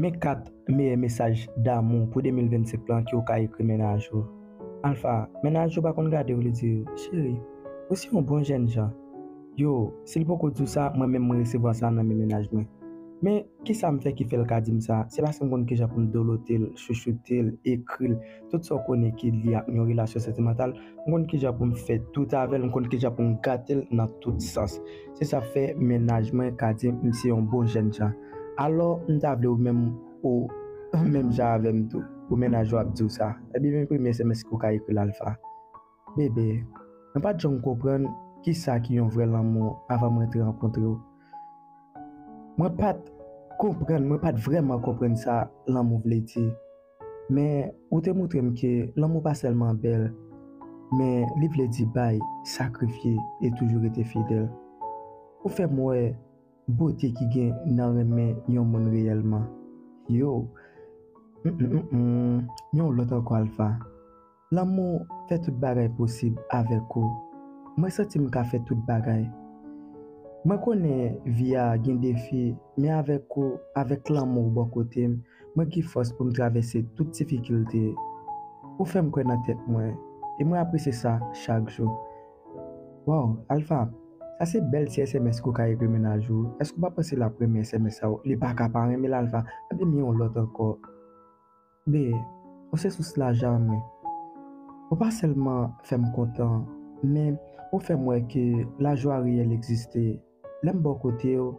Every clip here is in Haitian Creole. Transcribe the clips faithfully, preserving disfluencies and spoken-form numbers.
Men kat meyè mesaj damou pou de mil vennsenk lan ke w ka ekri mennaj ou. Alfa, mennaj ou pa konn gade w, li di, cheri, ou se yon bon jènjan. Yo, si l poko di w sa, mwen menm mwen resevwa sa nan men mennaj mwen. Men, kisa m fè ki fè l ka di m sa? Se paske m konn kijan pou m dolote l, chouchoute l, ekri l, tout sa w konnen ki lye ak yon relasyon santimantal, m konn kijan pou m fè tout avè l, m konn kijan pou m gate l nan tout sans. Se sa k fè mennaj mwen ka di m se yon bon jènjan. Alò, m ta vle ou menm, ou menm jan avè m tou, pou mennaj ou ap di w sa. Ebyen, men premye S M S ke w ka ekri l, Alfa. Bebe, mwen pa t janm konprann kisa ki yon vrè lanmou avan m rantre rankontre w. Mwen pa t konprann, mwen pa t vrèman konprann sa lanmou vle di. Men, ou te montre m ke lanmou pa sèlman bèl, men li vle di bay, sakrifye e toujou rete fidèl. Ou fè m wè bote ki gen nan renmen yon moun reyèlman. Yo, mm, mm, mm, mm, yon lòt ankò, Alfa. Lanmou fè tout bagay posib avèk ou. Mwen santi m ka fè tout bagay. Mwen konnen vi a gen defi, men avèk ou, avèk lanmou w bò kote m, mwen gen fòs pou m travèse tout difikilte. Ou fè m kwè nan tèt mwen, e mwen apresye sa chak jou. Waw, Alfa, sa se bèl ti S M S ke w ka ekri mennaj ou. Èske w pa panse l ap renmen S M S sa? Li pa ka pa renmen l, Alfa. Ebyen, men yon lòt ankò. Be, ou se sous lajwa mwen. Ou pa sèlman fè m kontan, men ou fè m wè ke lajwa reyèl egziste. Lè m bò kote w,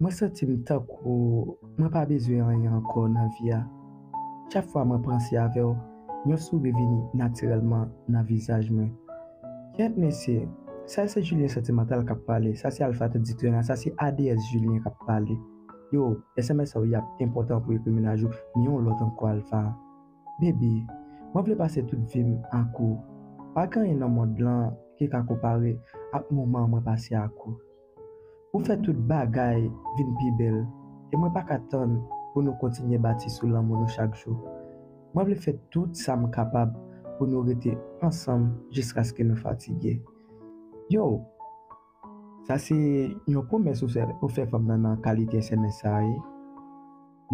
mwen santi m tankou mwen pa bezwen anyen ankò nan vi a. Chak fwa mwen panse avè w, yon souri vini natirèlman nan vizaj mwen. Kèt mesye, sa se Julien santimantal k ap pale, sa se Alpha Tanditena, sa se A D S Julien k ap pale. Yo, S M S sa yo y ap enpòtan pou ekri mennaj ou, men yon lòt ankò, Alpha. Baby, mwen vle pase tout vi m ak ou. Pa gen anyen nan mond lan ki ka konpare ak moman mwen pase ak ou. Ou fè tout bagay vin pi bèl, e mwen pa ka tann pou nou kontinye bati sou lanmou nou chak jou. Mwen vle fè tout sa m kapab pou nou rete ansanm jiskaske nou fatige. Yo, sa se yon pwomès ou fè, ou fè fanm nan nan kalite S M S sa a, wi.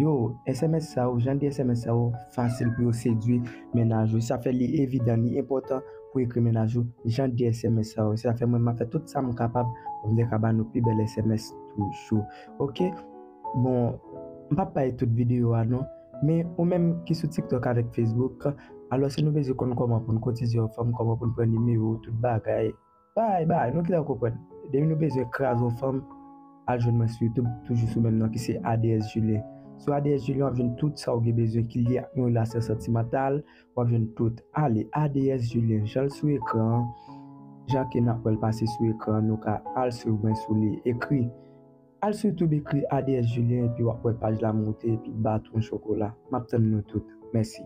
Yo, S M S sa yo, jan de S M S sa yo, fasil pou yo sedui mennaj ou. Sa fè li evidan, li enpòtan pou ekri mennaj ou, jan de S M S sa yo. Sa fè mwen, m ap fè tout sa m kapab pou m te ka ba nou pi bèl S M S toujou. Oke? Bon, m p ap bay tout videyo a non, men ou menm ki sou TikTok avèk Facebook, alò si nou bezwen konn kòman pou n kotize yon fanm, kòman pou n pran nimewo, tout bagay, bay, bay, nou gentan konprann. Depi nou bezwen kraze yon fanm, al jwenn mwen sou YouTube, toujou sou menm non ki se A D S Julien. Sou A D S Julien, w ap jwenn tout sa w gen bezwen ki lye ak yon relasyon santimantal, w ap jwenn tout. Ale, A D S Julien, jan l sou ekran an, jan ke n ap wè l pase sou ekran an, nou ka al swiv mwen sou li. Ekri, al sou YouTube, ekri A D S Julien, epi w ap wè paj la moute, epi bat yon chokola. M ap tann nou tout. Mèsi.